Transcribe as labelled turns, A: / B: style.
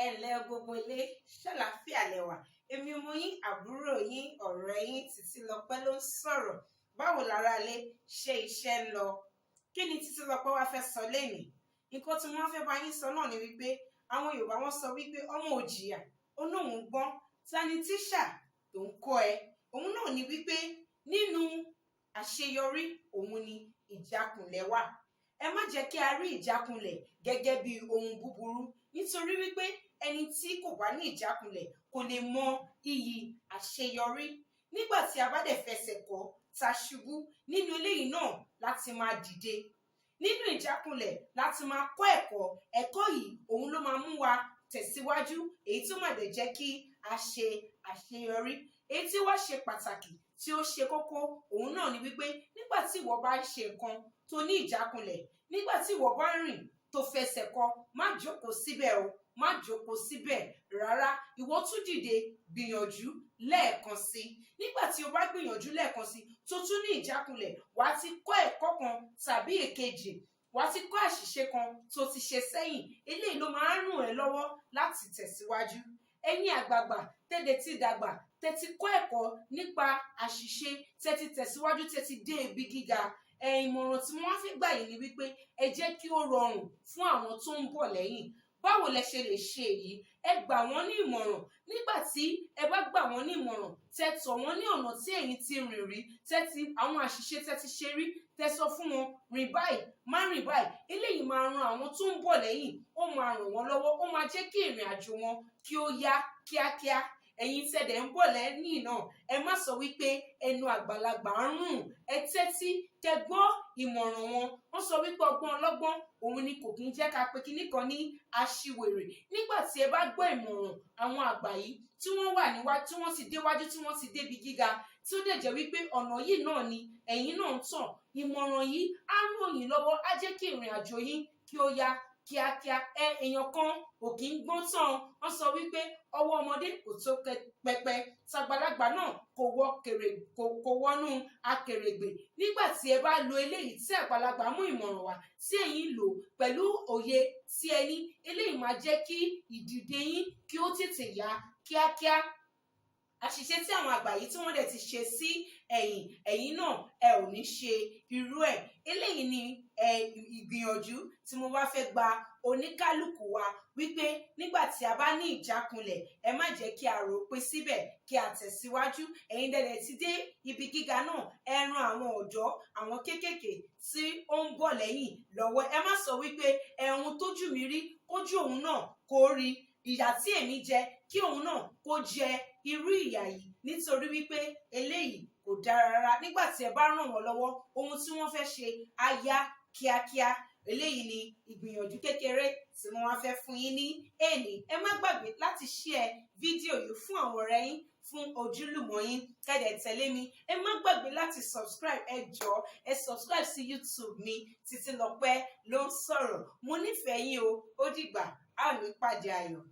A: Ẹ ǹlẹ́ gbogbo ilé, ṣàlàáfíà lẹ wà? Èmi ọmọ yín, àbúrò yín, ọ̀rẹ́ yín, Títílọpẹ́ ló ń sọ̀rọ̀. Báwo lára lé? Ṣe iṣẹ́ ń lọ? Kí ni Títílọpẹ́ wá fẹ́ sọ lénìí? Nǹkan tí wọ́n fẹ́ bá yín sọ náà ni wípé àwọn Yorùbá, wọ́n sọ wípé ọmọ ò jìyà, ó lóun gbọ́n. Ta ni tíṣà tó ń kọ́ ẹ? Òun náà ni wípé nínú àṣeyọrí òun ni ìjákulẹ̀ wà. Ẹ má jẹ́ kí a rí ìjákulẹ̀ gẹ́gẹ́ bí ohun búburú, nítorí wípé ẹni tí kò bá ní ìjákulẹ̀ kò lè mọ iyì àṣeyọrí. Nígbà tí a bá dẹ̀ fẹsẹ̀ kọ́ ta ṣubú, nínú eléyìí náà láti máa dìde. Nínú ìjákulẹ̀ láti máa kọ́ ẹ̀kọ́. Ẹ̀kọ́ yìí, òun ló máa mú wa tẹ̀síwájú, èyí tó máa dẹ̀ jẹ́ kí a ṣe àṣeyọrí. Èyí tí wá ṣe pàtàkì, tí ó ṣe kókó, òun náà ni wípé nígbà tí ìwọ bá ń ṣe nǹkan tó ní ìjákulẹ̀, nígbà tí ìwọ bá ń rìn tó fẹsẹ̀ kọ, má jókòó síbẹ̀ o, má jókòó síbẹ̀ rárá. Ìwọ tún dìde, gbìyànjú lẹ́ẹ̀kan sí. Nígbà tí o bá gbìyànjú lẹ́ẹ̀kan sí, tó tún ní ìjákulẹ̀, wàá ti kọ́ ẹ̀kọ́ kan tàbí èkejì, wàá ti kọ́ àṣìṣe kan tó ti ṣe sẹ́yìn. Eléyìí ló máa ń ràn ẹ́ lọ́wọ́ láti tẹ̀síwájú. Ẹ̀yin àgbààgbà tẹ́lẹ̀ ti dàgbà, tẹ́ ti kọ́ ẹ̀kọ́ nípa àṣìṣe, tẹ́ ti tẹ̀síwájú, tẹ́ ti dé ibi gíga, ẹ̀ ìmọ̀ràn tí wọ́n fi gbà yín ni wípé ẹ jẹ́ kí ó rọrùn fún àwọn tó ń bọ̀ lẹ́yìn. Báwo lẹ ṣe lè ṣe èyí? Ẹ gbà wọ́n ní ìmọ̀ràn. Nígbà tí ẹ bá gbà wọ́n ní ìmọ̀ràn, tẹ́ tọ̀ wọ́n ní ọ̀nà tí ẹ̀yin ti rìn rí, tẹ́ ti àwọn àṣìṣe tẹ́ ti ṣe rí, tẹ́ sọ fún wọn, "Rìn báyìí, má rìn báyìí," eléyìí máa ran àwọn tó ń bọ̀ lẹ́yìn, ó máa ràn wọ́n lọ́wọ́, ó máa jẹ́ kí ìrìn àjò wọn kí ó yá kíákíá. Ẹ̀yin tẹ̀dẹ̀ ń bọ̀ lẹ́yìn náà, ẹ má sọ wípé ẹnu àgbàlagbà ń rùn. Ẹ tẹ́tí kẹ́ gbọ́ ìmọ̀ràn wọn. Wọ́n sọ wípé ọgbọ́n ọlọ́gbọ́n òun ni kò kí ń jẹ́ ká pe kinní kan ní aṣiwèrè. Nígbà tí ẹ bá gbọ́ ìmọ̀ràn àwọn àgbà yìí tí wọ́n wà níwájú, tí wọ́n ti déwájú, tí wọ́n ti débi gíga, tí ó dẹ̀ jẹ́ wípé ọ̀nà yìí náà ni ẹ̀yin náà ń tàn, ìmọ̀ràn yìí á ràn yín lọ́wọ́, á jẹ́ kí ìrìn àjò yín kí ó yá kíákíá. Ẹ èèyàn kan ò kí ń gbọ́n tán. Wọ́n sọ wípé ọwọ́ ọmọdé kò tó pẹpẹ, tàgbàlagbà náà kò wọ kèrè, kò wọnú akèrègbè. Nígbà tí ẹ bá lo eléyìí tí àgbàlagbà mú ìmọ̀ràn wá, tí ẹ̀yin lò pẹ̀lú òye tí ẹ ní, eléyìí máa jẹ́ kí ìdìde yín kí ó tètè yá kíákíá. Àṣìṣe tí àwọn àgbà yìí tí wọ́n dẹ̀ ti ṣe sí ẹ̀yìn, ẹ̀yìn náà ẹ ò ní ṣe irú ẹ̀. Eléyìí ni ẹ ìgbìyànjú tí mo bá fẹ́ gba oníkálukú wa wípé nígbà tí a bá ní ìjákulẹ̀, ẹ má jẹ́ kí a rò pé síbẹ̀, kí a tẹ̀síwájú. Ẹ̀yin dẹ̀dẹ̀ ti dé ibi gíga náà, ẹ ran àwọn ọ̀dọ́, àwọn kéékèèké tí ó ń bọ̀ lẹ́yìn lọ́wọ́. Ẹ má sọ wípé ẹ̀hun tójú mi rí, kójú òun náà kó rí, ìyà tí èmi jẹ, kí òun náà kó jẹ irú ìyà yìí, nítorí wípé eléyìí kò dára rárá. Nígbà tí ẹ bá ràn wọ́n lọ́wọ́, ohun tí wọ́n fẹ́ ṣe á yá kíákíá. Eléyìí ni ìgbìyànjú kékeré tí mo wá fẹ́ fún yín ní èní. Ẹ má gbàgbé láti share fídíò yìí fún àwọn ọ̀rẹ́ yín, fún ojúlùmọ̀ yín, kẹ́dẹ̀ tẹ̀lé mi. Ẹ má gbàgbé láti subscribe. Ẹ jọ̀ọ́, ẹ subscribe sí YouTube mi, Títílọpẹ́ ló ń sọ̀rọ̀. Mo nífẹ̀ẹ́ yín o. Ó dìgbà, a ò ní pàdé ayọ̀.